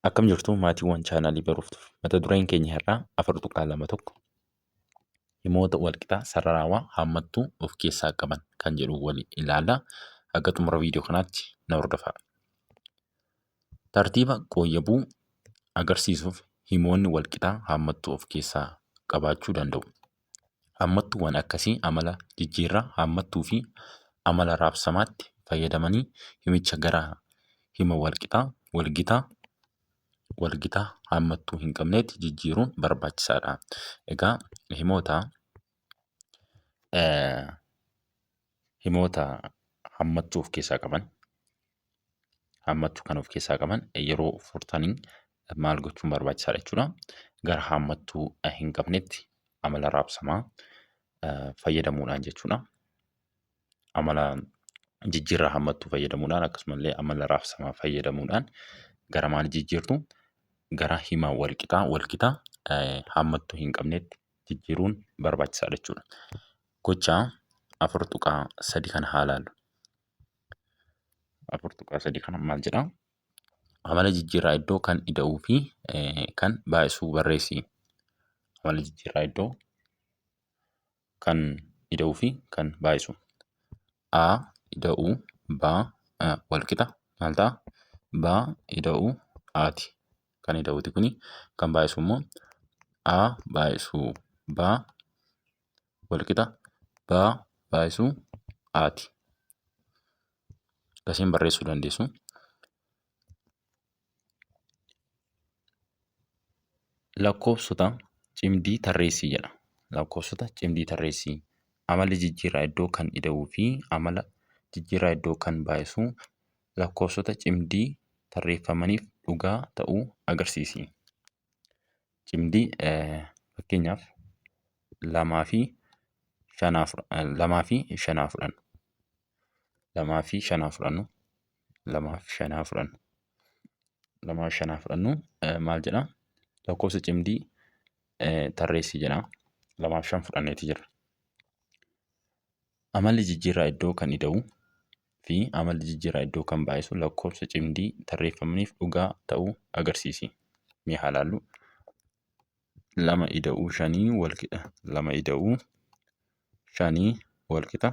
Akkam jirtu maatiiwwan chaanaalii baruuftuuf mata dureen keenya har'aa 4.21 himoota walqixaa sararaawaa haammattuu of keessaa qaban kan jedhu waliin ilaalla. Haga xumura viidiyoo kanaatti na hordofaa. Tartiiba qooyyabuu agarsiisuuf himoonni walqixaa haammattuu of keessaa qabaachuu danda'u. Haammattuuwwan akkasii amala jijjiirraa haammattuu fi amala raabsamaatti fayyadamanii himicha gara hima walqixaa, walgitaa, walgitaa haammattuu hin qabneetti jijjiiruun barbaachisaadha. Egaa himoota himoota haammattuu of keessaa qaban haammattuu kan of keessaa qaban yeroo furtanii maal gochuun barbaachisaadha jechuudha. Gara haammattuu hin qabnetti amala raabsamaa fayyadamuudhaan jechuudha. Amala jijjiirraa haammattuu fayyadamuudhaan akkasumallee amala raabsamaa fayyadamuudhaan gara maal jijjiirtu? Gara hima walqixaa walgitaa haammattuu hin qabnetti jijjiiruun barbaachisaadha jechuudha. Gocha 4.3 kana haa ilaallu. 4.3 kana maal jedha? Amala jijjiirraa iddoo kan ida'uu fi kan baay'isuu barreessi. Amala jijjiirraa iddoo kan ida'uu fi kan baay'isu. A ida'uu B walqixa maal ta'a? B ida'uu Ati. Kan ida'uuti kuni. Kan baay'isu immoo A baay'isuu B walqixa B baay'isuu Ati. Akkasiin barreessuu dandeessu. Lakkoofsota cimdii tarreessii jedha. Lakkoofsota cimdii tarreessii. Amalli jijjiirraa iddoo kan ida'uu fi amala jijjiirraa iddoo kan baay'isu lakkoofsota cimdii tarreeffamaniif dhugaa ta'uu agarsiisi. Cimdii fakkeenyaaf lamaa fi shanaa lamaa fi shanaa fudhannu. Lamaa fi shanaa fudhannu. Lamaa fi shanaa fudhannu. Lamaa fi shanaa fudhannu maal jedha? Lakkoofsa cimdii tarreessi jedha. Lamaa fi shan fudhanneeti jira. Amalli jijjiirraa iddoo kan ida'u fi amalli jijjiirraa iddoo kan baay'isu lakkoofsa cimdii tarreeffamaniif dhugaa ta'uu agarsiisi. Mee haa ilaallu. Lama ida'uu shanii wal qixa. Lama ida'uu shanii wal qixa.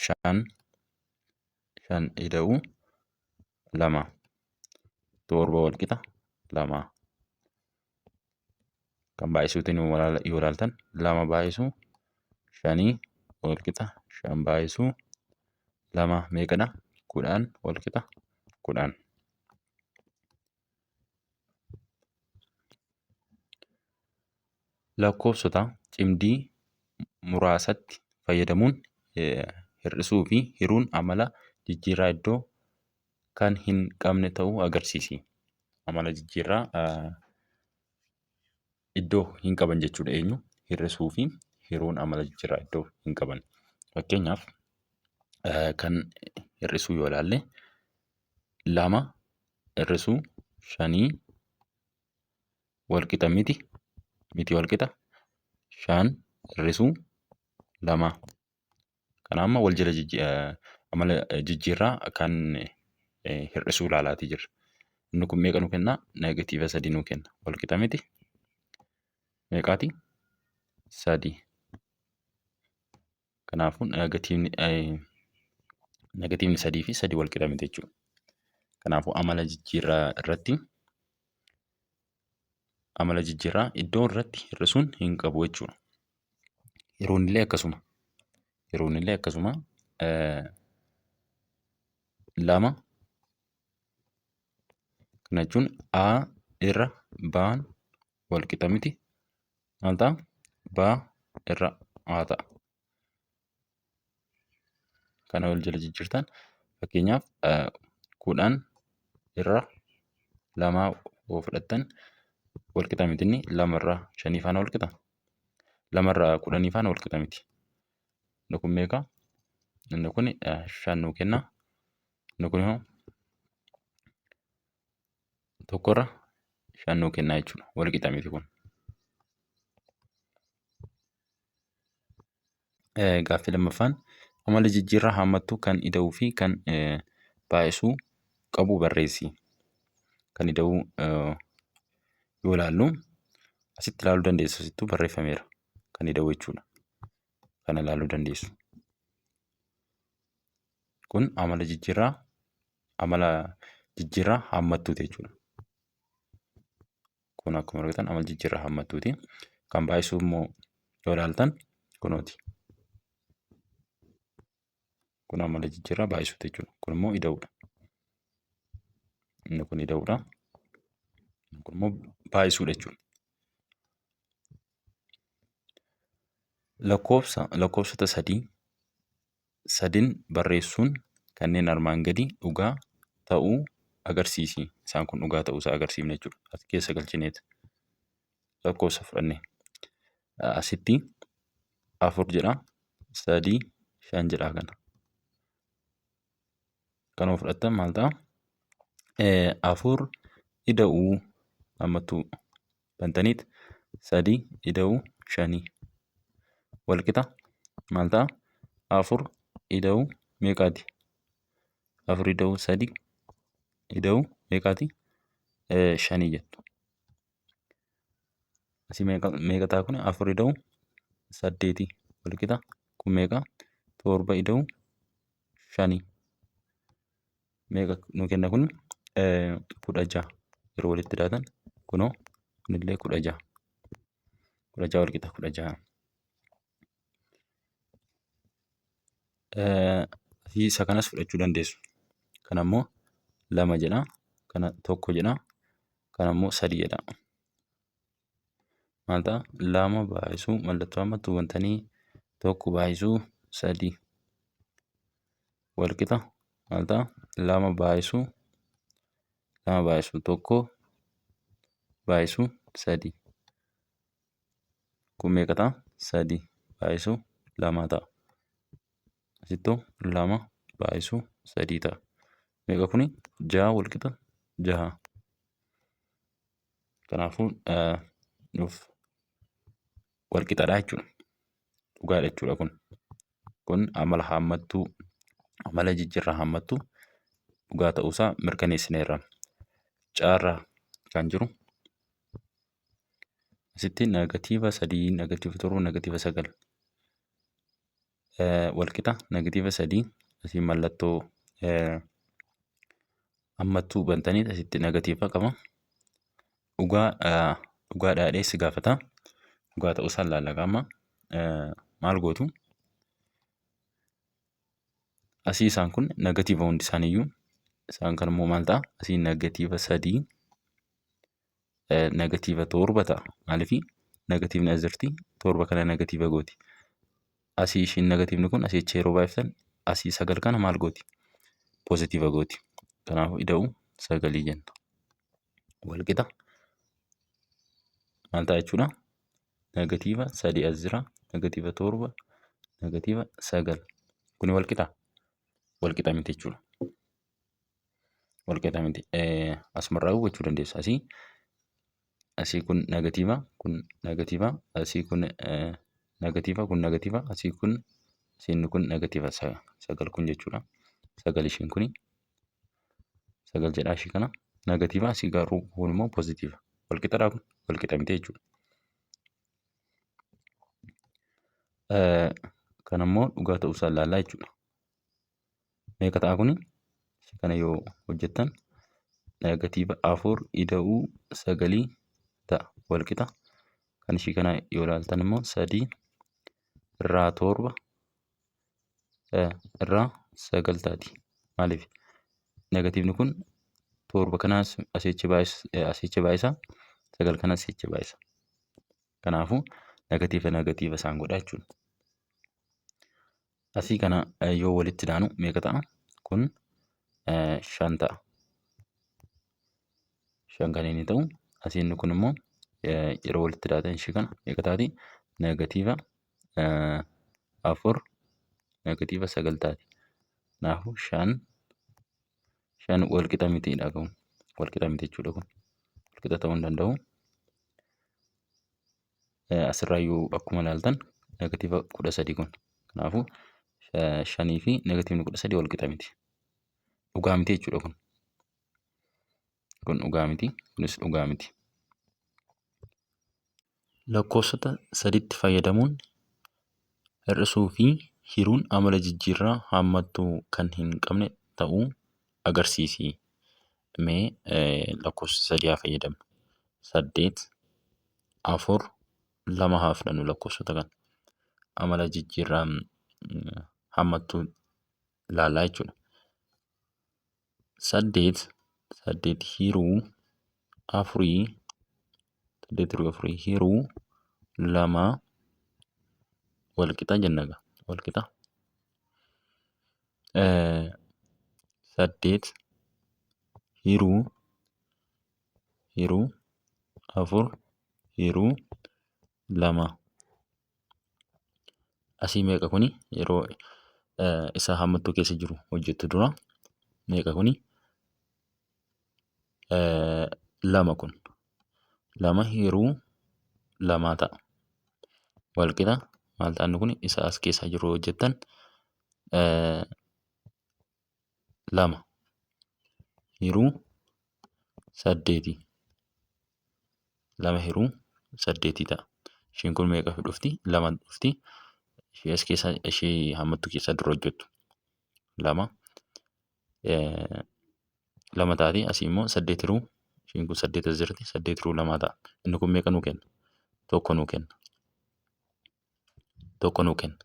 Shan shan ida'uu lama. Torba wal qixa lama. Kan baay'isuutiin yoo ilaaltan lama baay'isuu shanii wal qixa shan baay'isuu lama meeqadha? 10 wal qixa 10. Lakkoofsota cimdii muraasatti fayyadamuun hir'isuu fi hiruun amala jijjiirraa iddoo kan hin qabne ta'uu agarsiisi. Amala jijjiirraa iddoo hin qaban jechuudha eenyu? Hir'isuu fi hiruun amala jijjiirraa iddoo hin qaban. Fakkeenyaaf kan hir'isuu yoo ilaalle lama hir'isuu shanii walqixa miti miti walqixa shan hir'isuu lama. Kana amma wal jala amala jijjiirraa kan hir'isuu ilaalaatii jirra. Inni kun meeqa nu kenna? Negatiiva sadii nu kenna. Walqixa miti meeqaati? Sadii. Kanaafuu negatiivni sadii fi sadii wal qixa miti jechuudha. Kanaafuu amala jijjiirraa irratti amala jijjiirraa iddoo irratti hir'isuun hin qabu jechuudha. Yeroon illee akkasuma. Yeroon illee akkasuma lama kana jechuun A irra B'n wal qixa miti maal ta'a? B irra A ta'a. Kana wal jala jijjiirtan fakkeenyaaf 10 irra lamaa yoo fudhattan wal qixa miti inni lama irra shanii faana wal qixa? Lama irra kudhanii faana wal qixa miti. Inni kun meeqa? Inni kun shan nuu kenna. Inni kun immoo tokkorra shan nuu kenna jechuudha. Wal qixa miti kun. Gaaffii lammaffaan amala jijjiirraa haammattuu kan ida'uu fi kan baay'isuu qabu barreessi. Kan ida'uu yoo ilaallu asitti ilaaluu dandeessu, asittuu barreeffameera. Kan ida'uu jechuudha. Kana ilaaluu dandeessu. Kun amala jijjiirraa haammattuuti jechuudha. Kun akkuma argitan amala jijjiirraa haammattuuti. Kan baay'isuu immoo yoo ilaaltan kunooti. Kun amala jijjiirraa baay'isuuti jechuudha. Kun immoo ida'uudha. Inni kun ida'uudha. Kun immoo baay'isuudha jechuudha. Lakkoofsota sadii sadin barreessuun kanneen armaan gadii dhugaa ta'uu agarsiisi. Isaan kun dhugaa ta'uu isaa agarsiifna jechuudha. As keessa galchineet lakkoofsa fudhanne. Asitti afur jedha, sadii, shan jedha kana. Kanuma fudhattan maal ta'a? Afur ida'uu hammattuu bantaniit sadii ida'uu shanii walqixa maal ta'a? Afur ida'uu meeqaati? Afur ida'uu sadii ida'uu meeqaati? Shanii jettu. Asii meeqa ta'a kun? Afur ida'uu saddeetii walqixa kun meeqa? Torba ida'uu shanii. Meeqa nu kenna kun? 16. Yeroo walitti daatan kunoo kunillee 16. 16 walqixa 16. Asii isa kanas fudhachuu dandeessu. Kana immoo lama jedha. Kana tokko jedha. Kana immoo sadi jedha. Maal ta'a? Lama baay'isuu mallattoo hammattuu bantanii tokko baay'isuu sadi walqixa maal ta'a? Lama baay'isuu lama baay'isuu tokko baay'isuu sadi. Kun meeqa ta'a? Sadi baay'isuu lama ta'a. Asittoo lama baay'isuu sadii ta'a. Meeqa kuni? Jaha walqixa jaha. Kanaafuu nuuf walqixadha jechuudha. Dhugaadha jechuudha kun. Kun amala haammattuu, amala jijjiirraa haammattuu dhugaa ta'uusaa mirkaneessineerra. Caarraa kan jiru asitti negatiiva sadii, negatiiva torba, negatiiva sagal walqixa negatiiva sadii asii mallattoo hammattuu bantanii asitti negatiiva qaba. Dhugaa dhugaadhaa jedhee si gaafata. Dhugaa ta'uusaa ilaalla amma maal gootu? Asii isaan kun negatiiva hundi isaaniiyyuu, isaan kan immoo maal ta'a? Asii negatiiva sadii negatiiva torba ta'a. Maaliif negatiivni as jirti, torba kana negatiiva gooti. Asii ishiin negatiivni kun asii achi yeroo baay'iftan asii sagal kana maal gooti? Poozitiiva gooti. Kanaafuu ida'uu sagalii jenna. Walqixa maal ta'a jechuudha? Negatiiva sadii as jira. Negatiiva torba, negatiiva sagal. Kuni walqixa? Walqixa miti jechuudha. Walqixa miti. Asumarraa hubachuu dandeessa. Asii kun negatiiva, kun negatiiva, asii kun negatiiva, kun negatiiva, asii kun isiin kun negatiiva sagal kun jechuudha. Sagal ishiin kuni sagal jedhaa ishii kana negatiiva, asii garuu kun immoo poozitiiva. Walqixadhaa kun? Walqixa miti jechuudha. Kan ammoo dhugaa ta'uusaa ilaallaa jechuudha. Meeqa ta'a kuni? Kana yoo hojjettan negatiiva afur ida'uu sagalii ta'a walqixa. Kan ishii kana yoo ilaaltan immoo sadii irraa torba irraa sagal taati. Maaliif? Negatiivni kun torba kanaas asichi baay'isa, sagal kanas asichi baay'isa. Kanaafuu negatiiva negatiiva isaan godha jechuudha. Asii kana yoo walitti daanu meeqa ta'a? Kun shan ta'a. Shan kan inni ta'u asii inni kun immoo yeroo walitti daatan ishii kana meeqa taati? Negatiiva afur negatiiva sagal taati. Kanaafuu shan shan walqixa mitiidha kun. Walqixa miti jechuudha kun. Walqixa ta'uu hin danda'u. Asirraa yoo akkuma ilaaltan negatiiva 13 kun. Kanaafuu shanii fi negatiivni 13 walqixa miti. Dhugaa miti jechuudha kun. Kun dhugaa miti. Kunis dhugaa miti. Lakkoofsota saditti fayyadamuun hir'isuu fi hiruun amala jijjiirraa haammattuu kan hin qabne ta'uu agarsiisi. Mee lakkoofsa sadii haa fayyadamnu. 8, 4, 2 haa fudhannu lakkoofsota kana. Amala jijjiirraa haammattuu ilaallaa jechuudha. 8, 8 hiruu afurii, 8 hiruu afurii hiruu 2 walqixa jenna egaa. Walqixa. 8 hiruu hiruu 4 hiruu 2. Asii meeqa kuni yeroo isa haammattuu keessa jiru hojjettu dura meeqa kuni? 2 kun. 2 hiruu 2 ta'a. Walqixa maal ta'a inni kun isa as keessa jiru hojjettan 2 hiruu 8. 2 hiruu 8 ta'a. Isheen kun meeqa dhufti? 2 dhufti. Ishee as keessa ishee haammattuu keessaa dura hojjettu. 2 2 taati. Asii immoo 8 hiruu isheen kun 8 as jirti. 8 hiruu 2 ta'a. Inni kun meeqa nuu kenna? 1 nuu kenna. 1 nuu kenna.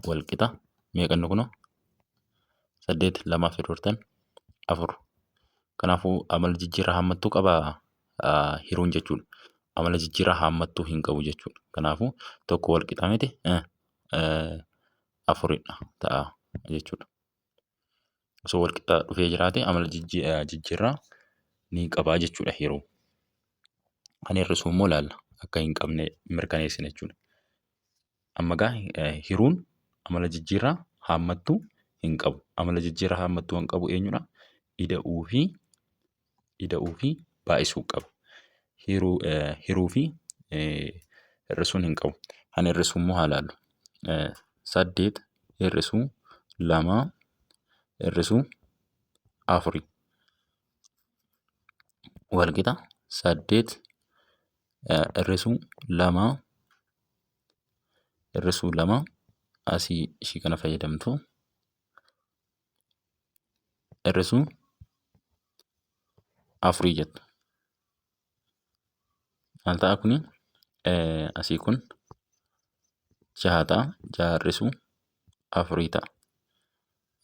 Walqixa meeqa inni kunoo? 8 2f hir'uurtan 4. Kanaafuu amala jijjiirraa haammattuu qabaa hiruun jechuudha. Amala jijjiirraa haammattuu hin qabu jechuudha. Kanaafuu 1 walqixa miti 4dha ta'a jechuudha. Osoo walqixa dhufee jiraate amala jijjiirraa ni qabaa jechuudha hiruu. Kan hir'isuu immoo ilaalla. Akka hin qabne mirkaneessina jechuudha. Amma egaa hiruun amala jijjiirraa haammattuu hin qabu. Amala jijjiirraa haammattuu kan qabu eenyudha? Ida'uu fi baay'isuu qaba. Hiruu fi hir'isuun hin qabu. Kan hir'isuu immoo haa ilaallu. 8 hir'isuu 2 hir'isuu 4 walqixa 8 hir'isuu 2 hir'isuu 2 asii ishii kana fayyadamtu hir'isuu 4 jettu. Maal ta'a kuni? Asii kun 6 ta'a. 6 hir'isuu 4 ta'a.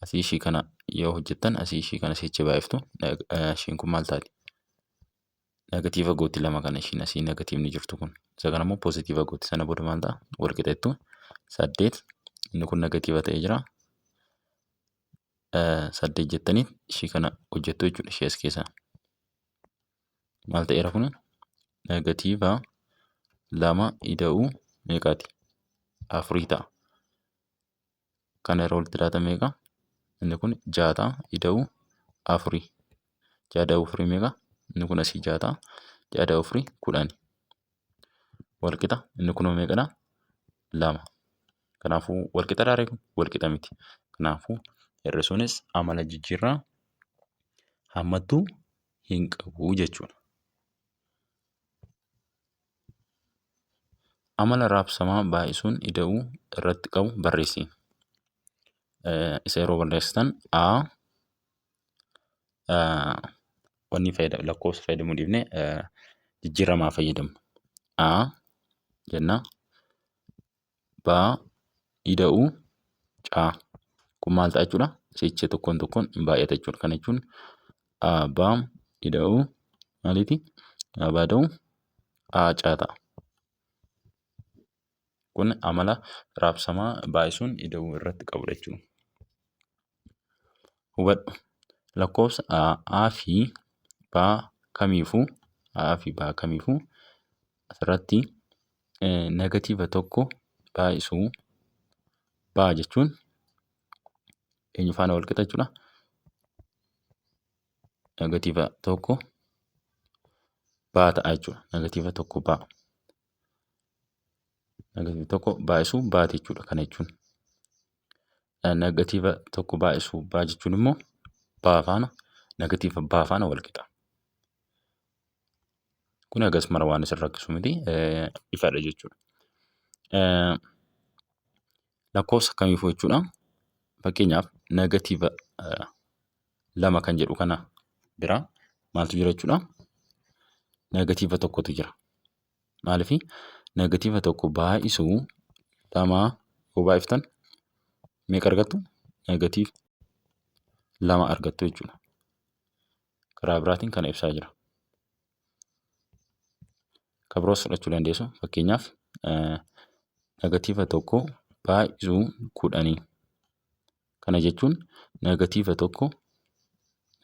Asii ishii kana yoo hojjettan asii ishii kana sichi baay'iftu ishiin kun maal taati? Negatiiva gooti 2 kana ishiin asii negatiivni jirtu kun. Isa kana immoo poozitiiva gooti. Sana booda maal ta'a? Wal qixeettu 8 inni kun negatiiva ta'ee jira. 8 jettanii ishii kana hojjettu jechuudha ishee as keessaa. Maal ta'eera kun? Negatiiva 2 ida'uu meeqaati? 4 ta'a. Kana yeroo walitti daatan meeqa? Inni kun 6 ta'a. Ida'uu 4. 6 ida'uu 4 meeqa? Inni kun asii 6 ta'a. 6 ida'uu 4 10. Walqixa. Inni kunoo meeqadha? 2. Kanaafuu walqixa dhaaree kun walqixa miti. Kanaafuu hir'isuunis amala jijjiirraa hammattuu hin qabu jechuudha. Amala raabsamaa baay'isuun ida'uu irratti qabu barreessi. Isa yeroo barreessitan A wanni fayyadamu lakkoofsa fayyadamuu dhiifnee jijjiiramaa fayyadamnu. A jenna. B ida'uu C. Kun maal ta'a jechuudha? Sichi tokkoon tokkoon hin baay'ata jechuudha. Kana jechuun A B ida'uu maaliiti? A B ida'uu A C ta'a. Kun amala raabsamaa baay'isuun ida'uu irratti qabudha jechuudha. Hubadhu. Lakkoofsa A fi B kamiifuu A fi B kamiifuu asirratti negatiiva 1 baay'isuu B jechuun eenyu faana wal qixa jechuudha? Negatiiva 1 B ta'a jechuudha. Negatiiva 1 B. Negatiiva 1 baay'isuu B'ti jechuudha kana jechuun. Negatiiva 1 baay'isuu B jechuun immoo B faana Negatiiva B faana wal qixa. Kun hagas mara waan isin rakkisu miti, ifadha jechuudha. Lakkoofsa kamiifuu jechuudha. Fakkeenyaaf negatiiva 2 kan jedhu kana bira maaltu jira jechuudha? Negatiiva 1tu jira. Maaliif negatiiva 1 baay'isuu 2 yoo baay'iftan meeqa argattu? Negatiiva 2 argattu jechuudha. Karaa biraatiin kana ibsaa jira. Kan biroos fudhachuu dandeessu. Fakkeenyaaf negatiiva 1 baay'isuu 10. Kana jechuun negatiiva 1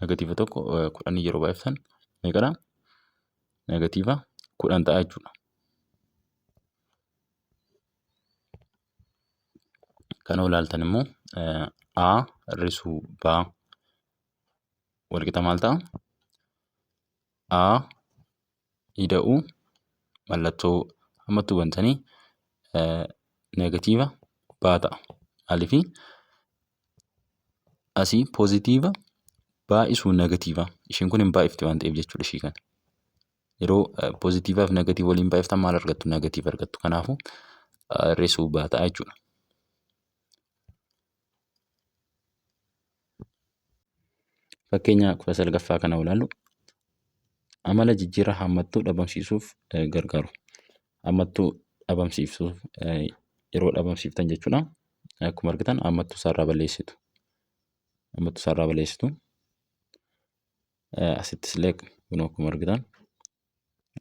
10 yeroo baay'iftan meeqadha? Negatiiva 10 ta'a jechuudha. Kana ilaaltan immoo A hir'isuu B walqixa maal ta'a? A ida'uu mallattoo hammattuu bantanii negatiiva B ta'a. Maaliif asii poozitiiva baay'isuu negatiiva ishiin kun hin baay'ifti waan ta'eef jechuudha ishii kana. Yeroo poozitiivaa fi negatiiva waliin baay'iftan maal argattu? Negatiiva argattu. Kanaafuu hir'isuu B ta'a jechuudha. Fakkeenya 19ffaa kana ilaallu amala jijjiirraa hammattuu dhabamsiisuuf gargaaru. Hammattuu dhabamsiisuuf yeroo dhabamsiiftan jechuudha. Akkuma argitan hammattuu isaarraa balleessitu. Hammattuu isaarraa balleessitu. Asittis illee kunoo akkuma argitan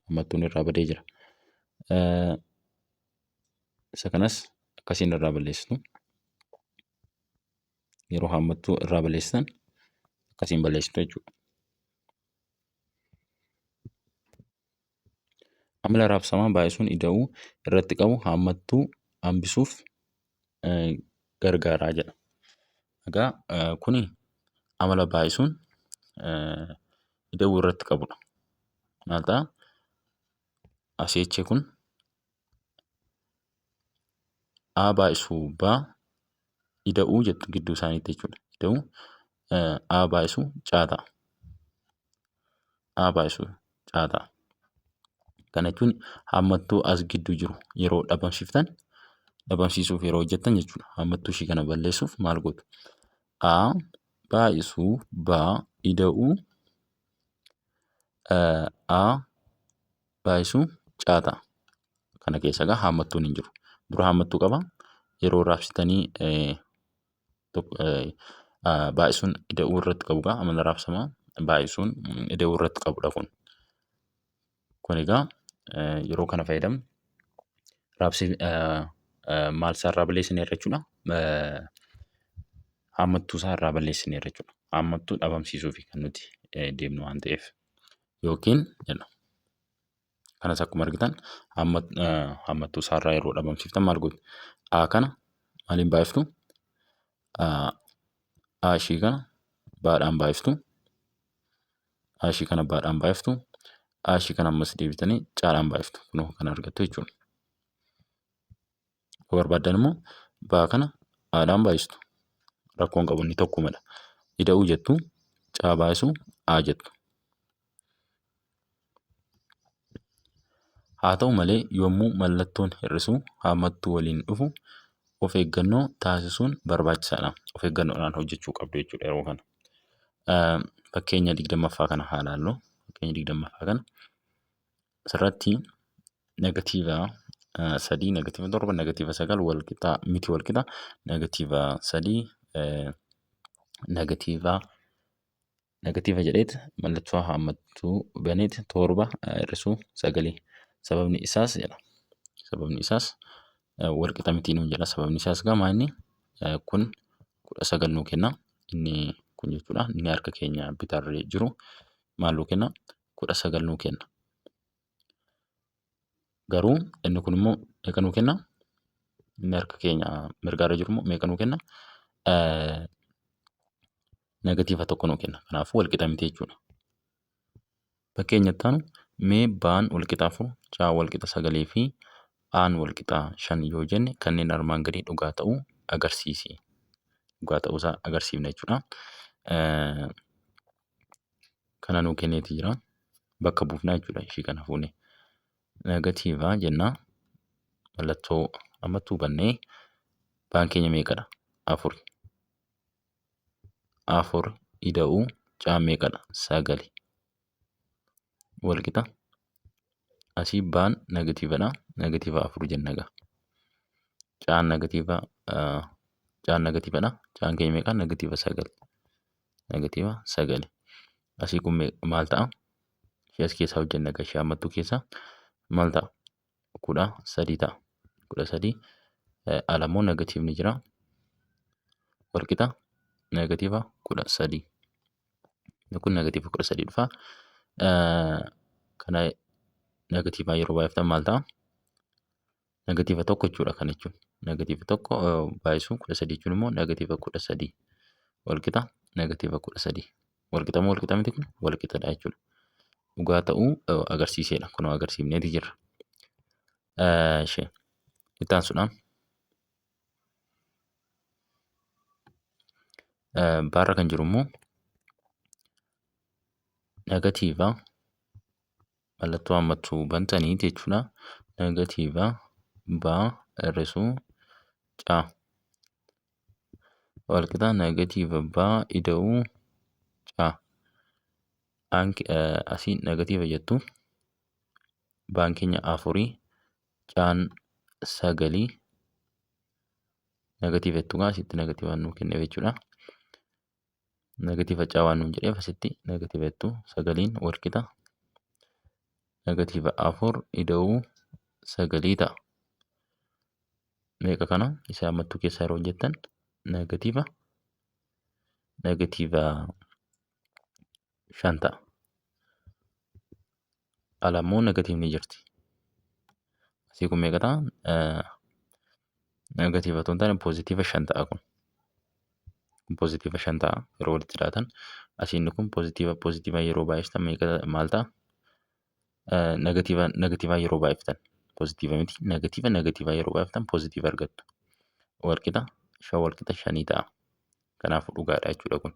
hammattuun irraa badee jira. Isa kanas akkasiin irraa balleessitu. Yeroo hammattuu irraa balleessitan akkasiin balleessitu jechuudha. Amala raabsamaa baay'isuun ida'uu irratti qabu hammattuu hambisuuf gargaaraa jedha. Egaa kuni amala baay'isuun ida'uu irratti qabudha. Maal ta'a? Asii achi kun A baay'isuu B ida'uu jettu gidduu isaaniitti jechuudha. Ida'uu A baay'isuu C ta'a. A baay'isuu C ta'a. Kana jechuun hammattuu as gidduu jiru yeroo dhabamsiiftan dhabamsiisuuf yeroo hojjettan jechuudha. Hammattuu ishii kana balleessuuf maal gootu? A baay'isuu B ida'uu A baay'isuu C ta'a. Kana keessa egaa haammattuun hin jiru. Dura haammattuu qaba. Yeroo raabsitanii baay'isuun ida'uu irratti qabu egaa amala raabsamaa baay'isuun ida'uu irratti qabudha kun. Kun egaa yeroo kana fayyadamnu raabsi maal isaa irraa balleessineerra jechuudha. Haammattuu isaa irraa balleessineerra jechuudha. Haammattuu dhabamsiisuufi kan nuti deemnu waan ta'eef. Yookiin jedha. Kanas akkuma argitan haammattuu isaarraa yeroo dhabamsiiftan maal gootu? A kana maaliin baay'iftu? A ishii kana baadhaan baay'iftu. A ishii kana baadhaan baay'iftu. A ishii kana ammas deebitanii caadhaan baay'iftu. Kunoo kana argattu jechuudha. Yoo barbaaddan immoo baa kana aadhaan baay'istu. Rakkoon qabu inni tokkumadha. Ida'uu jettu caa baay'isu A jettu. Haa ta'u malee yommuu mallattoon hir'isuu haammattuu waliin dhufu of eeggannoo taasisuun barbaachisaadha. Of eeggannoodhaan hojjechuu qabdu jechuudha yeroo kana. Fakkeenya 20ffaa kana haa ilaallu. Fakkeenya 20ffaa kana asirratti negatiiva 3, negatiiva 7, negatiiva 9 wal qixa miti wal qixa negatiiva 3 negatiiva negatiiva jedheet mallattoo haammattuu baneet 7 hir'isuu 9. Sababni isaas jedha. Sababni isaas wal qixa miti nuun jedha. Sababni isaas gama inni kun 19 nuu kenna. Inni kun jechuudha. Inni harka keenya bitaarra jiru maal nuu kenna? 19 nuu kenna. Garuu inni kun immoo meeqa nuu kenna? Inni harka keenya mirgaarra jiru immoo meeqa nuu kenna? Negatiiva 1 nuu kenna. Kanaafuu wal qixa miti jechuudha. Fakkeenya itti aanu mee baan wal qixa 4, caan wal qixa 9 fi aan wal qixa 5 yoo jenne kanneen armaan gadii dhugaa ta'uu agarsiisi. Dhugaa ta'uu isaa agarsiifna jechuudha. Kana nuu kenneeti jira. Bakka buufnaa jechuudha ishii kana fuunee. Negatiiva jenna. Mallattoo ammattuu bannee baan keenya meeqadha? Afuri. Afur ida'uu caan meeqadha? Sagali. Walqixa. Asii baan negatiivadha. Negatiiva afur jenna egaa. Caan negatiiva caan negatiivadha. Caan keenya meeqa? Negatiiva sagal. Negatiiva sagali. Asii kun maal ta'a? Ishee as keessaa hojjenna egaa ishee hammattuu keessaa maal ta'a? 13 ta'a. 13 ala immoo negatiivni jira. Walqixa negatiiva 13. Kun negatiiva 13 dhufa. Kana negatiivaa yeroo baay'iftan maal ta'a? Negatiiva tokko jechuudha kana jechuun. Negatiiva tokko baay'isuu 13 jechuun immoo negatiiva 13 walqixa negatiiva 13. Walqixa moo walqixa miti kun? Walqixadha jechuudha. Dhugaa ta'uu agarsiiseedha. Kunoo agarsiifneeti jirra. Ishee itti aansuudhaan baarra kan jiru immoo negatiiva mallattoo hammattuu bantanii jechuudha. Negatiiva baa hir'isuu caa walqixa negatiiva baa ida'uu caa. Asii negatiiva jettu baan keenya afurii caan sagalii negatiiva jettu gaa asitti negatiiva nuu kenneef jechuudha. Negatiiva caa waan nuun jedheef asitti negatiiva jettu sagaliin walqixa negatiiva afur ida'uu sagalii ta'a. Meeqa kana isa hammattuu keessaa yeroo hojjettan negatiiva negatiiva shan ta'a. Ala immoo negatiivni jirti. Asii kun meeqa ta'a? Negatiiva otoo hin taane poozitiiva shan ta'a kun. Kun poozitiiva shan ta'a yeroo walitti dhiyaatan. Asii inni kun poozitiiva poozitiiva yeroo baay'istan meeqa maal ta'a? Negatiiva negatiivaa yeroo baay'iftan poozitiiva miti negatiiva negatiivaa yeroo baay'iftan poozitiiva argattu. Walqixa shan walqixa shanii ta'a. Kanaafuu dhugaadha jechuudha kun.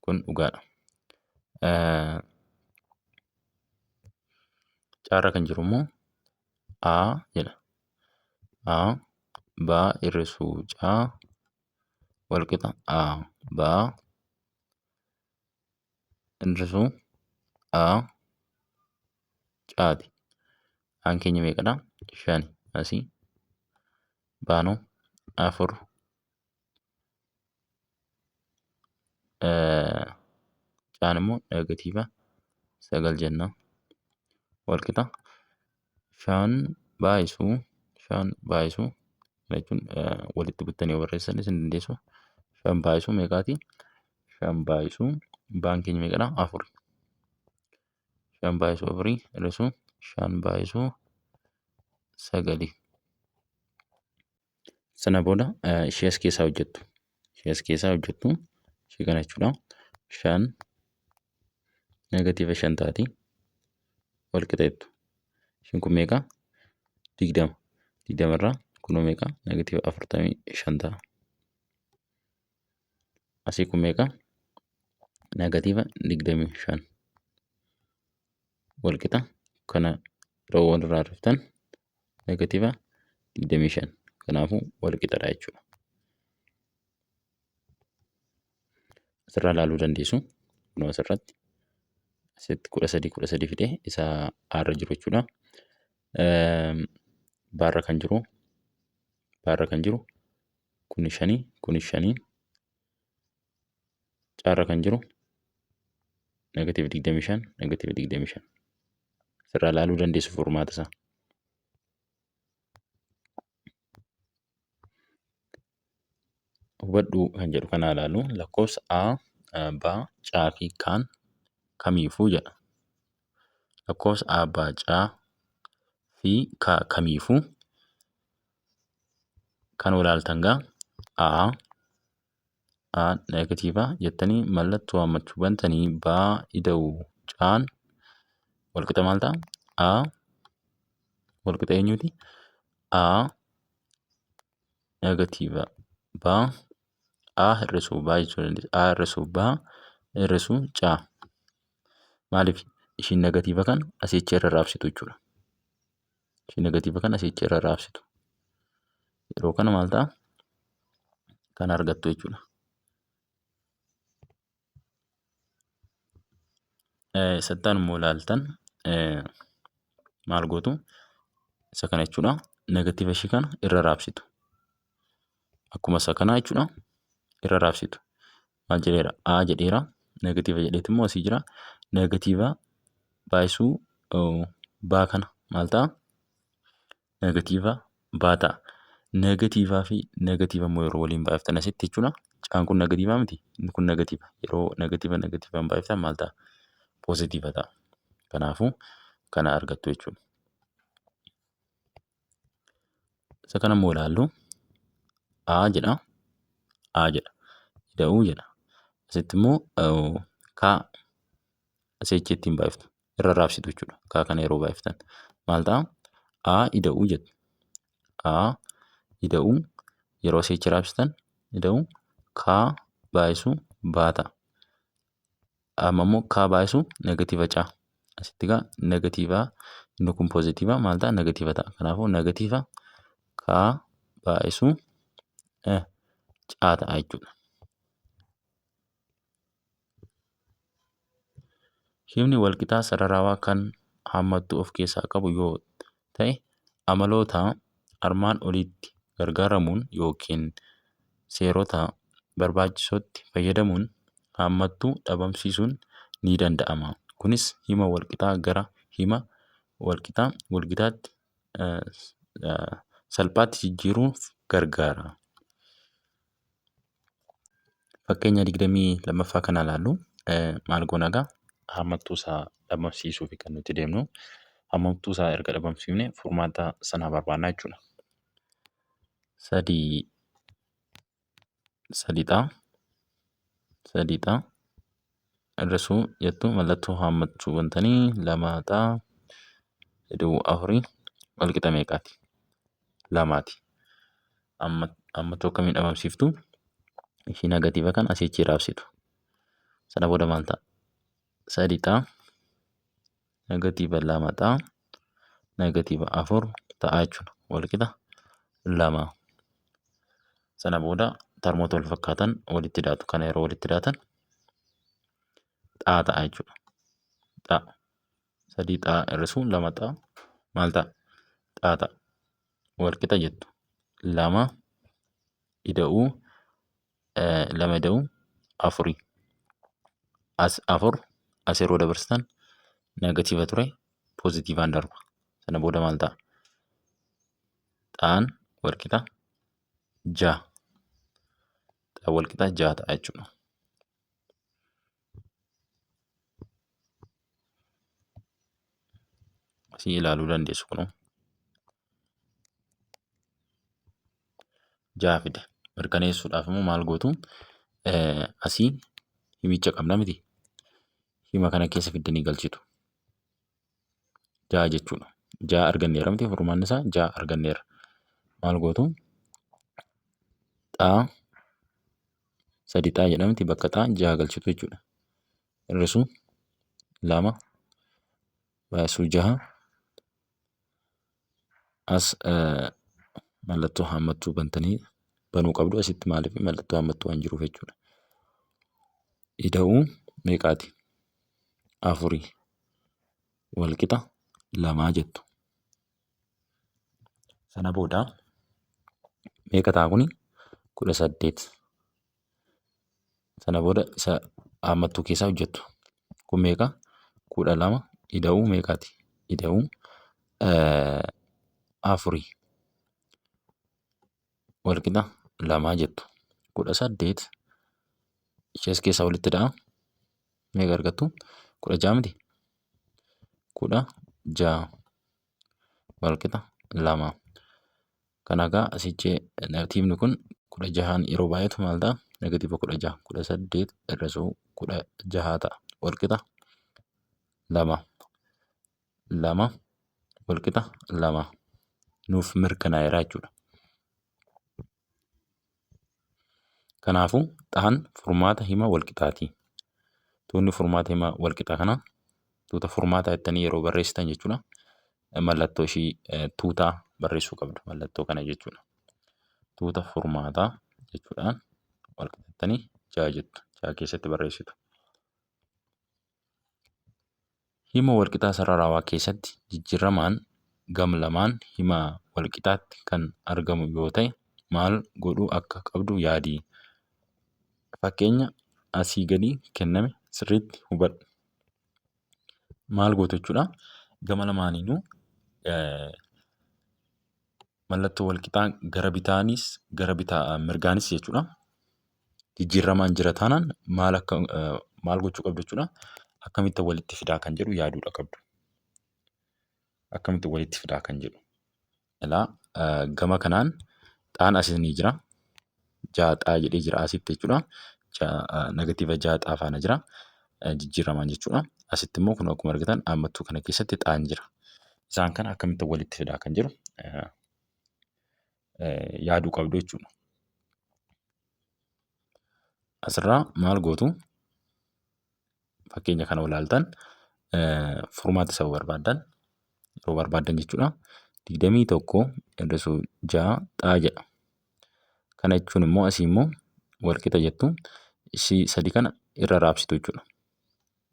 Kun dhugaadha. Caarra kan jiru immoo A jedha. A B hir'isuu C walqixa A B hir'isuu A C'ti. A'n keenya meeqadha? Shani. Asii baanoo afur Caan immoo negatiiva 9 jenna. Walqixa shan baay'isuu shan baay'isuu kana jechuun walitti buttanii yoo barreessanis ni dandeessu. Shan baay'isuu meeqaati? Shan baay'isuu baan keenya meeqadha? Afur. Shan baay'isuu afurii hir'isuu shan baay'isuu sagalii. Sana booda ishee as keessaa hojjettu. Ishee as keessaa hojjettu. Ishee kana jechuudha. Shan negatiiva shan taati. Wal qixa jettu. Isheen kun meeqa? 20. 20 irraa kunoo meeqa? Negatiiva 45 ta'a. Asii kun meeqa? Negatiiva 25. Wal qixa kana yeroo walirraa hir'iftan negatiiva 25. Kanaafuu wal qixadha jechuudha. Asirraa ilaaluu dandeessu. Kunoo asirratti asitti 13 13 fidee isa aarra jiru jechuudha. Baarra kan jiru baarra kan jiru kuni shanii kuni shanii caarra kan jiru negatiiva 25 negatiiva 25 asirraa ilaaluu dandeessu furmaata isaa. Hubadhuu kan jedhu kana ilaalu lakkoofsa A, B, C fi K'n kamiifuu jedha. Lakkoofsa A, B, C fi K kamiifuu kan walaaltan gaa A, A negatiiva jettanii mallattoo hammachuu bantanii B ida'u C'n walqixa maal ta'a? A walqixa eenyuti? A negatiiva B A hir'isuu B jechuu dandeessa. A hir'isuu B hir'isuu C. Maaliif ishiin negatiiva kana asii achi irra raabsitu jechuudha. Ishii negatiiva kana asii achi irra raabsitu. Yeroo kana maal ta'a? Kana argattu jechuudha. Sattaan immoo ilaaltan maal gootu? Isa kana jechuudha. Negatiiva ishii kana irra raabsitu. Akkuma isa kanaa jechuudha. Irra raabsitu. Maal jedheera? A jedheera. Negatiiva jedheeti immoo asii jira. Negatiiva baay'isuu baa kana maal ta'a? Negatiiva baa ta'a. Negatiivaa fi negatiiva immoo yeroo waliin baay'iftan asitti jechuudha. Caan kun negatiivaa miti. Inni kun negatiiva. Yeroo negatiiva negatiivaan baay'iftan maal ta'a? Poozitiiva ta'a. Kanaafuu kana argattu jechuudha. Isa kana immoo ilaallu A jedha. A jedha. Ida'uu jedha. Asitti immoo K asii achi ittiin baay'iftu. Irra raabsitu jechuudha. K kana yeroo baay'iftan. Maal ta'a? A ida'uu jettu. A ida'uu yeroo asii achi raabsitan ida'uu K baay'isuu B ta'a. Amma immoo K baay'isu negatiiva C. Asitti egaa negatiiva inni kun poozitiiva maal ta'a negatiiva ta'a. Kanaafuu negatiiva K baay'isu C ta'a jechuudha. Himni walqixaa sararaawaa kan hammattuu of keessaa qabu yoo ta'e amaloota armaan oliitti gargaaramuun yookiin seerota barbaachisootti fayyadamuun haammattuu dhabamsiisuun ni danda'ama. Kunis hima walqixaa gara hima walqixaa walgitaatti salphaatti jijjiiruuf gargaara. Fakkeenya 22ffaa kana ilaallu maal goona egaa haammattuu isaa dhabamsiisuuf kan nuti deemnu. Haammattuu isaa erga dhabamsiifne furmaata sanaa barbaanna jechuudha. Sadii sadi xaa sadi xaa hir'isuu jettu mallattoo haammachuu bantanii lama xaa ida'uu afurii wal qixa meeqaati? Lamaati. Hammattuu akkamiin dhabamsiiftu? Ishii negatiiva kana asii achi raabsitu. Sana booda maal ta'a? Sadi xaa negatiiva lama xaa negatiiva afur ta'a jechuudha. Wal qixa lama. Sana booda tarmoota wal fakkaatan walitti daatu. Kana yeroo walitti daatan xaa ta'a jechuudha. Xaa. Sadii xaa hir'isuu lama xaa maal ta'a? Xaa ta'a. Wal qixa jettu. Lama ida'uu lama ida'uu afurii. As afur as yeroo dabarsitan negatiiva ture poozitiivaan darba. Sana booda maal ta'a? Xaan wal qixa ja'a. Xaan wal qixa ja'a ta'a jechuudha. Asii ilaaluu dandeessu kunoo. Ja'a fide. Mirkaneessuudhaaf immoo maal gootu? Asii himicha qabna miti. Hima kana keessa fiddanii galchitu. Ja'a jechuudha. Ja'a arganneera miti furmaanni isaa ja'a arganneera. Maal gootu? Xaa sadi xaa jedhamti bakka xaa ja'a galchitu jechuudha. Hir'isuu lama baay'isuu jaha as mallattoo haammattuu bantanii banuu qabdu asitti maaliif mallattoo haammattuu waan jiruuf jechuudha. Ida'uu meeqaati? Afurii walqixa lamaa jettu. Sana booda meeqa ta'a kuni? 18. Sana booda isa haammattuu keessaa hojjettu. Kun meeqa? 12 ida'uu meeqaati? Ida'uu afurii walqixa lamaa jettu. 18 ishees keessaa walitti da'a. Meeqa argattu? 16 miti? 16 walqixa lama. Kana egaa asichi negatiivni kun 16n yeroo baay'atu maal ta'a? Negatiiva 16. 18 hir'isuu 16 ta'a. Walqixa lama. Lama walqixa lama. Nuuf mirkanaa'eera jechuudha. Kanaafuu xaan furmaata hima walqixaati. Tuunni furmaata hima walqixaa kana Tuuta furmaataa jettanii yeroo barreessitan jechuudha. Mallattoo ishii tuutaa barreessuu qabdu. Mallattoo kana jechuudha. Tuuta furmaataa jechuudhaan wal qabattanii 6 jettu. 6 keessatti barreessitu. Hima walqixaa sararaawaa keessatti jijjiirramaan gam lamaan hima walqixaatti kan argamu yoo ta'e maal godhuu akka qabdu yaadi. Fakkeenya asii gadii kenname sirriitti hubadhu. Maal gootu jechuudha? Gama lamaaniinuu mallattoo walqixaa gara bitaanis gara bitaa mirgaanis jechuudha. Jijjiirramaan jira taanaan maal akka maal gochuu qabdu jechuudha. Akkamitti walitti fidaa kan jedhu yaaduudha qabdu. Akkamitti walitti fidaa kan jedhu. Ilaa gama kanaan xaan asis ni jira. Ja'a xaa jedhee jira asitti jechuudha. Negatiiva ja'a xaa faana jira. Jijjiirramaan jechuudha. Asitti immoo kun akkuma argitan dhaammattuu kana keessatti xaan jira. Isaan kana akkamitti walitti fidaa kan jedhu yaaduu qabdu jechuudha. Asirraa maal gootu? Fakkeenya kana ilaaltan furmaata isa barbaaddan yeroo barbaaddan jechuudha. 21 hir'isuu 6 xaa jedha. Kana jechuun immoo asii immoo walqixa jettu ishii sadii kana irra raabsitu jechuudha.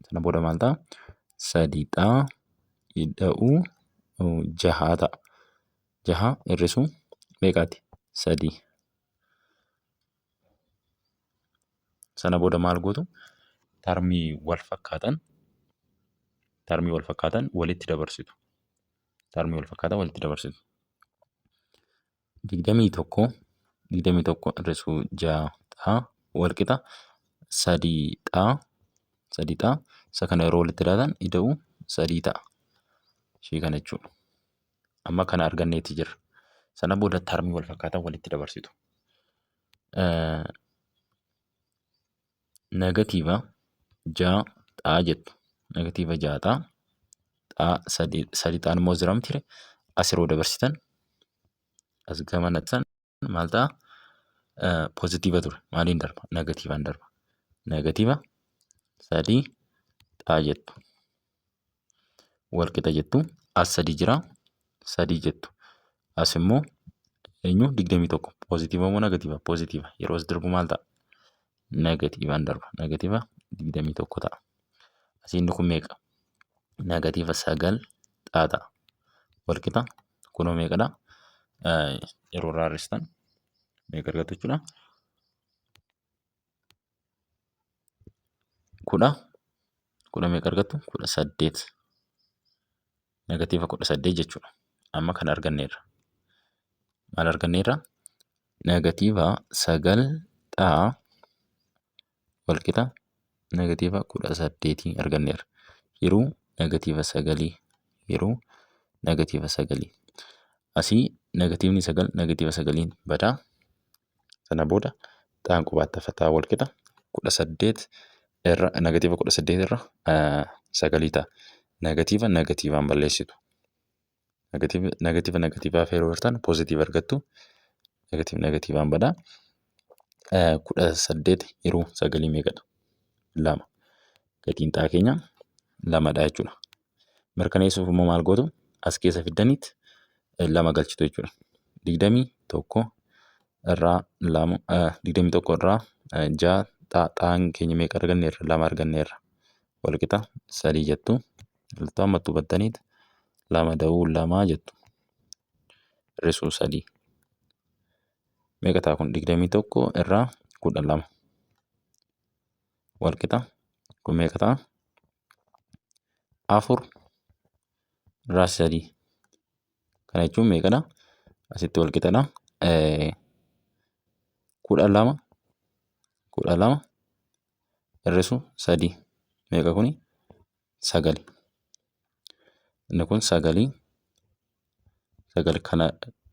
Sana booda maal ta'a? Sadii xaa ida'uu jahaa ta'a. Jaha hir'isuu meeqaati? Sadii. Sana booda maal gootu? Tarmii wal fakkaatan tarmii wal fakkaatan walitti dabarsitu. Tarmii wal fakkaatan walitti dabarsitu. 21 21 hir'isuu 6 ta'a walqixa 3 ta'a 3 ta'a isa kana yeroo walitti daatan ida'u 3 ta'a. Ishii kana jechuudha. Amma kana arganneeti jirra. Sana booda tarmii wal fakkaatan walitti dabarsitu. Negatiiva 6 xaa jettu. Negatiiva 6 xaa xaa sadii xaan immoo jira miti as yeroo dabarsitan as gama naqsan maal ta'a? Pozitiiva ture. Maaliin darba? Negatiivaan darba. Negatiiva 3 xaa jettu. Walqixa jettu. As 3 jira. 3 jettu. As immoo eenyu 21 pozitiiva moo negatiiva? Pozitiiva. Yeroo as darbu maal ta'a? Negatiivaan darba. Negatiiva 21 ta'a. Asii inni kun meeqa? Negatiiva 9 xaa ta'a. Walqixa kunoo meeqadha? Yeroo irraa hir'istan meeqa argattu jechuudha? Kudha kudha meeqa argattu? 18. Negatiiva 18 jechuudha. Amma kana arganneerra. Maal arganneerra? Negatiiva 9 xaa walqixa negatiiva 18 arganneerra. Hiruu negatiiva 9 hiruu negatiiva 9. Asii negatiivni 9 negatiiva 9 badaa. Sana booda xaan qubaatti hafataa walqixa 18 irra negatiiva 18 irra 9 ta'a. Negatiiva negatiivaan balleessitu. Negatiiva negatiivaaf yeroo hirtan poozitiiva argattu. Negatiiva negatiivaan badaa. 18 yeroo 9 meeqadha? 2. Gatiin xaa keenya 2dha jechuudha. Mirkaneessuuf immoo maal gootu? As keessa fiddaniit 2 galchitu jechuudha. 21 irraa 2 21 irraa 6 xaan keenya meeqa arganneerra? 2 arganneerra. Walqixa 3 jettu. Mallattoo hammattuu battaniit 2 da'uu 2 jettu. Hir'isuu 3. Meeqa ta'a kun? 21 irraa 12. Walqixa kun meeqa ta'a? 4 irraa 3. Kana jechuun meeqadha? Asitti walqixadha. 12 12 hir'isu 3 meeqa kuni? 9. Inni kun 9 9 kana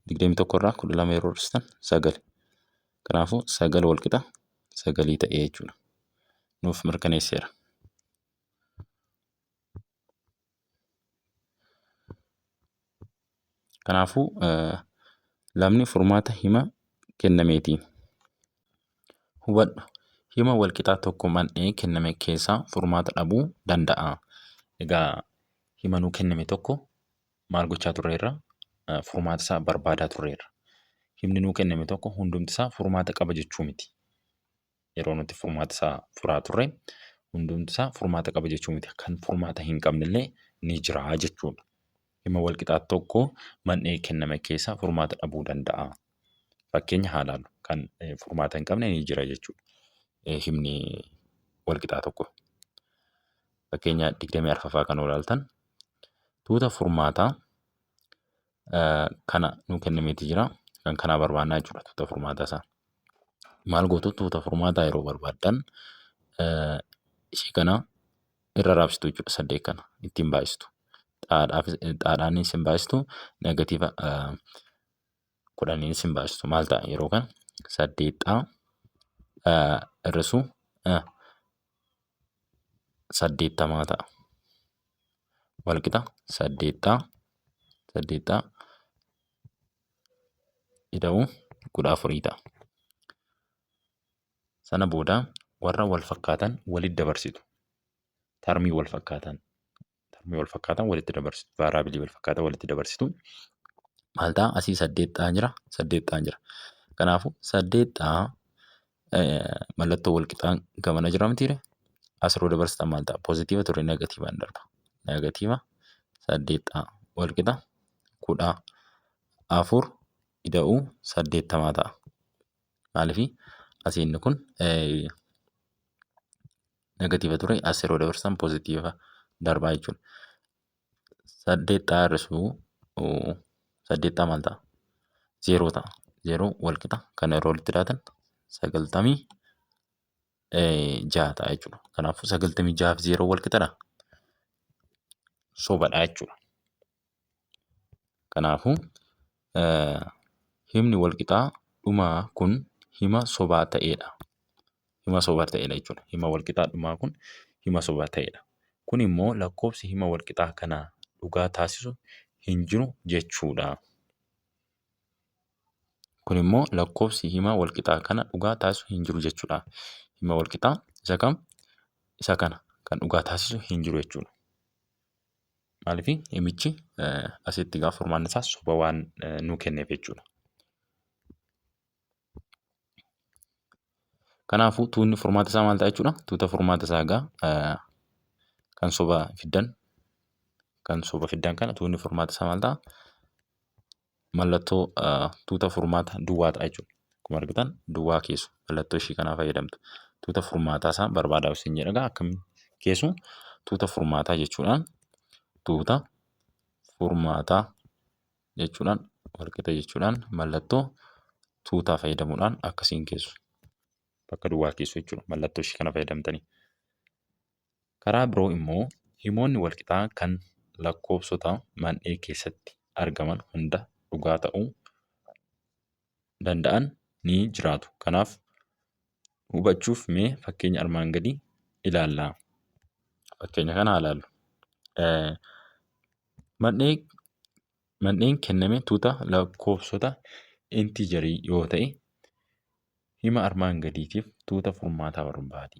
21 irraa 12 yeroo hir'istan 9. Kanaafuu 9 walqixa 9 ta'ee jechuudha. Nuuf mirkaneesseera. Kanaafuu lamni furmaata hima kennameeti. Hubadhu, hima walqixaa tokko man'ee kenname keessaa furmaata dhabuu danda'a. Egaa hima nuu kenname tokko maal gochaa turreerra? Furmaata isaa barbaadaa turreerra. Himni nuu kenname tokko hundumti isaa furmaata qaba jechuu miti. Yeroo nuti furmaata isaa furaa turre hundumti isaa furmaata qaba jechuu miti. Kan furmaata hin qabnellee ni jira jechuudha. Hima walqixaa tokko man'ee kenname keessaa furmaata dhabuu danda'a. Fakkeenya haa ilaallu. Kan furmaata hin qabne ni jira jechuudha. Himni walqixaa tokko. Fakkeenya 24ffaa kan ilaaltan tuuta furmaataa kana nuu kennameeti jira. Kan kanaa barbaannaa jechuudha tuuta furmaataa isaa. Maal gootu tuuta furmaataa yeroo barbaaddan ishee kana irra raabsitu jechuudha saddeet kana ittiin baay'istu. Xaadhaanis hin baay'istu negatiiva kudhaniinis hin baay'istu. Maal ta'a yeroo kana saddeet xaa hir'isuu saddeettamaa ta'a. Walqixa saddeet xaa saddeet xaa ida'uu 14 ta'a. Sana booda warra wal fakkaatan walitti dabarsitu. Tarmii wal fakkaatan tarmii wal fakkaatan walitti dabarsitu. Vaaraabilii wal fakkaatan walitti dabarsitu. Maal ta'a? Asii saddeet xaan jira, saddeet xaan jira. Kanaafuu saddeet xaa mallattoo wal qixaan gamana jira mitiire? As yeroo dabarsitan maal ta'a? Poozitiiva ture negatiivaan darba. Negatiiva saddeet xaa wal qixa 14 ida'uu 80 ta'a. Maaliif asii inni kun negatiiva ture as yeroo dabarsan poozitiiva darbaa jechuudha. Saddeet xaa hir'isuu saddeet xaa maal ta'a? Zeeroo ta'a. Zeeroo wal qixa kana yeroo walitti daatan 96 ta'a jechuudha. Kanaafuu 96 fi zeeroo wal qixadha? Sobadha jechuudha. Kanaafuu himni wal qixaa dhumaa kun hima sobaa ta'edha. Hima sobaa ta'edha jechuudha. Hima wal qixaa dhumaa kun hima sobaa ta'edha. Kun immoo lakkoofsi hima wal qixaa kana dhugaa taasisu hin jiru jechuudha. Kun immoo lakkoofsi hima wal qixaa kana dhugaa taasisu hin jiru jechuudha. Hima wal qixaa isa kam? Isa kana kan dhugaa taasisu hin jiru jechuudha. Maaliif himichi asitti gaafa furmaanni isaa soba waan nuu kenneef jechuudha. Kanaafuu tuunni furmaata isaa maal ta'a jechuudha? Tuuta furmaata isaa egaa kan soba fiddan kan soba fiddan kana tuunni furmaata isaa maal ta'a? Mallattoo tuuta furmaata duwwaa ta'a jechuudha. Akkuma argitan duwwaa keessu mallattoo ishii kanaa fayyadamtu. Tuuta furmaataa isaa barbaadaa isin jedha egaa akkamiin keessu tuuta furmaataa jechuudhaan tuuta furmaataa jechuudhaan walqixa jechuudhaan mallattoo tuutaa fayyadamuudhaan akkasiin keessu. Bakka duwwaa keessu jechuudha mallattoo ishii kana fayyadamtanii. Karaa biroo immoo himoonni walqixaa kan lakkoofsota man'ee keessatti argaman hunda dhugaa ta'uu danda'an ni jiraatu. Kanaaf hubachuuf mee fakkeenya armaan gadii ilaallaa. Fakkeenya kana haa ilaallu. Man'ee man'een kenname tuuta lakkoofsota intiijarii yoo ta'e hima armaan gadiitiif tuuta furmaataa barbaadi.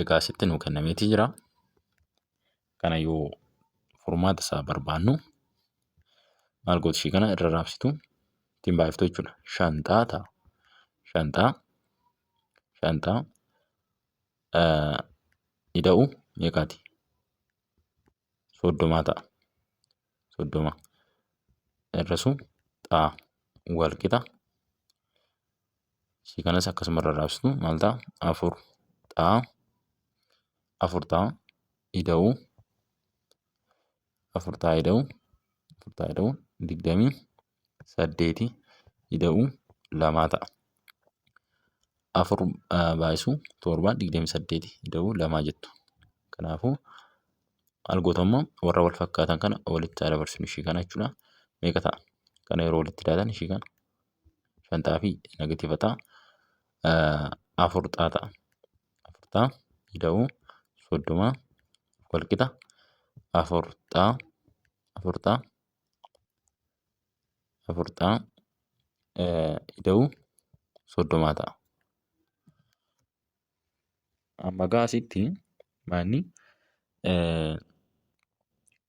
Egaa asitti nuu kennameetii jira. Kana yoo furmaata isaa barbaannu maal gootu ishii kana irra raabsitu ittiin baay'iftu jechuudha. Shanxaa ta'a. Shanxaa shanxaa ida'u meeqaati? 30 ta'a. 30 irrasu xaa wal qixa. Ishii kanas akkasuma irra raabsitu maal ta'a? Afur xaa afur xaa ida'u afur xaa ida'u afur xaa ida'u 28 ida'u lamaa ta'a. Afur baay'isu torba 28 ida'u lamaa jettu. Kanaafuu maal gootu amma warra wal fakkaatan kana walitti haa dabarsinu ishii kana jechuudha. Meeqa ta'a? Kana yeroo walitti daatan ishii kana shan xaa fi negatiiva ta'a. Afur xaa ta'a. Afur xaa ida'uu 30 wal qixa afur xaa afur xaa afur xaa ida'uu 30 ta'a. Amma egaa asitti Maanni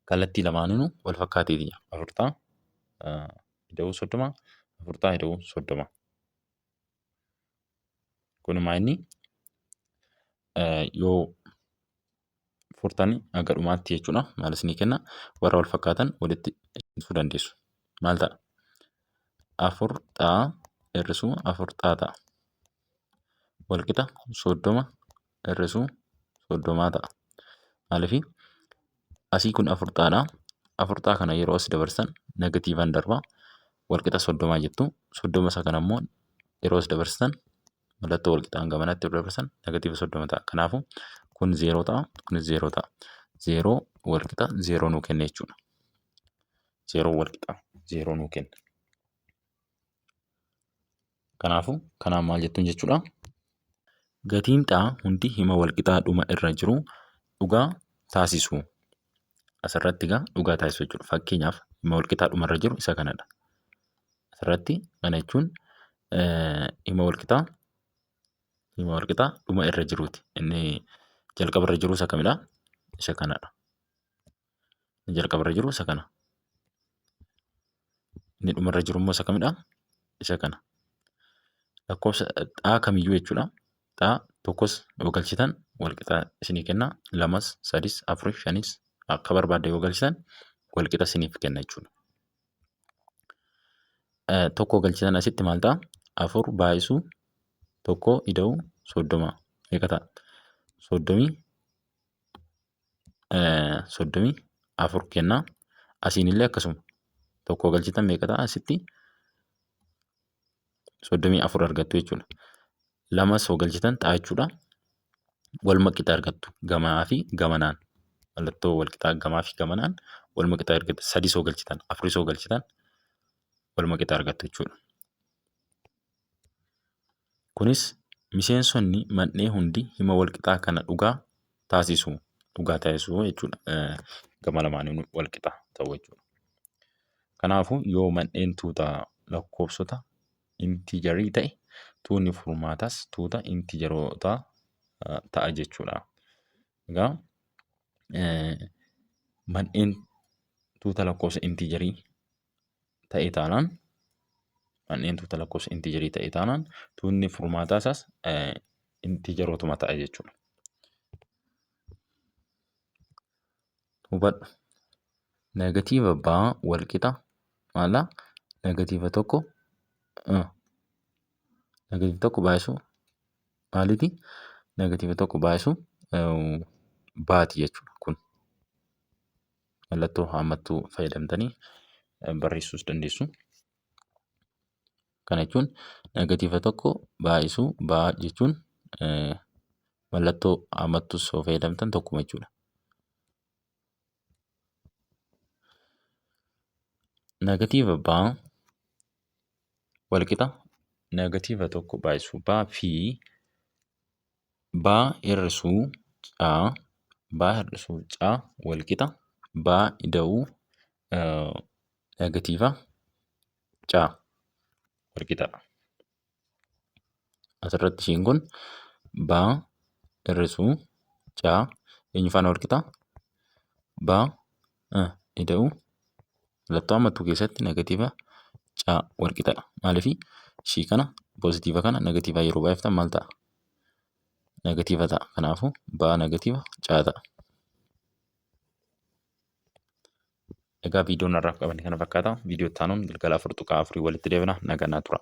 kallattii lamaaninuu wal fakkaateeti jira. Afur x ida'uu 30, afur x ida'uu 30. Kun maanni yoo furtanii haga dhumaatti jechuudha. Maal isinii kenna? Warra wal fakkaatan walitti dhufuu dandeessu. Maal ta'a? Afur x hir'isuu afur x ta'a. Walqixa 30 hir'isuu 30 ta'a. Maaliif asii kun afur xaadha. Afur xaa kana yeroo as dabarsan negatiivaan darba. Walqixa 30 jettu. 30 isa kana immoo yeroo as dabarsan mallattoo walqixaan gamanatti yeroo dabarsan negatiiva 30 ta'a. Kanaafuu kun zeeroo ta'a, kunis zeeroo ta'a. Zeeroo walqixa zeeroo nuu kenna jechuudha. Zeeroo walqixa zeeroo nuu kenna. Kanaafuu kanaan maal jettuun jechuudha? Gatiin xaa hundi hima walqixaa dhuma irra jiru dhugaa taasisu. Asirratti egaa dhugaa taasisu jechuudha. Fakkeenyaaf hima walqixaa dhuma irra jiru isa kanadha. Asirratti kana jechuun hima walqixaa hima walqixaa dhuma irra jiruuti. Inni jalqaba irra jiru isa kamidha? Isa kanadha. Inni jalqaba irra jiru isa kana. Inni dhuma irra jiru immoo isa kamidha? Isa kana. Lakkoofsa xaa kamiyyuu jechuudha. Xaa tokkos yoo galchitan walqixa isinii kenna. Lamas, sadis, afuris, shanis akka barbaaddan yoo galchitan walqixa isiniif kenna jechuudha. Tokko galchitan asitti maal ta'a? Afur baay'isuu tokko ida'uu 30 meeqa ta'a? 34 kenna. Asiin illee akkasuma tokko galchitan meeqa ta'a asitti? 34 argattu jechuudha. Lamas yoo galchitan ta'a jechuudha. Waluma qixa argattu gamaa fi gamanaan. Mallattoo wal qixaa gamaa fi gamanaan waluma qixa argattu. Sadis yoo galchitan afuris yoo galchitan waluma qixa argattu jechuudha. Kunis miseensonni man'ee hundi hima walqixaa kana dhugaa taasisu. Dhugaa taasisu jechuudha. Gama lamaaniinuu walqixa ta'u jechuudha. Kanaafuu yoo man'een tuuta lakkoofsota intiijarii ta'e tuunni furmaataas tuuta intiijarootaa ta'a jechuudha. Egaa man'een tuuta lakkoofsa intiijarii ta'e taanaan manneen tuuta lakkoofsa intiijarii ta'e taanaan tuunni furmaataa isaas intiijarootuma ta'a jechuudha. Hubadhu. Negatiiva baa walqixa maala? Negatiiva tokko negatiiva tokko baay'isuu maaliiti? Negatiiva tokko baay'isuu baati jechuudha kun. Mallattoo haammattuu fayyadamtanii barreessuus dandeessu. Kana jechuun negatiiva tokko baay'isuu baa jechuun mallattoo haammattuus yoo fayyadamtan tokkuma jechuudha. Negatiiva baa walqixa negatiiva tokko baay'isuu baa fi Baa hir'isuu C baa hir'isuu C walqixa baa ida'uu negatiiva C walqixadha. Asirratti ishiin kun baa hir'isuu C eenyu faana walqixa? Baa ida'uu mallattoo hammattuu keessatti negatiiva C walqixadha. Maaliif ishii kana poozitiiva kana negatiivaa yeroo baay'iftan maal ta'a? Negatiiva ta'a. Kanaafuu baa negatiiva C ta'a. Egaa viidiyoon har'aaf qabanne kana fakkaata. Viidiyoo itti aanuun galgala 4.4 walitti deebina. Nagaan naa tura.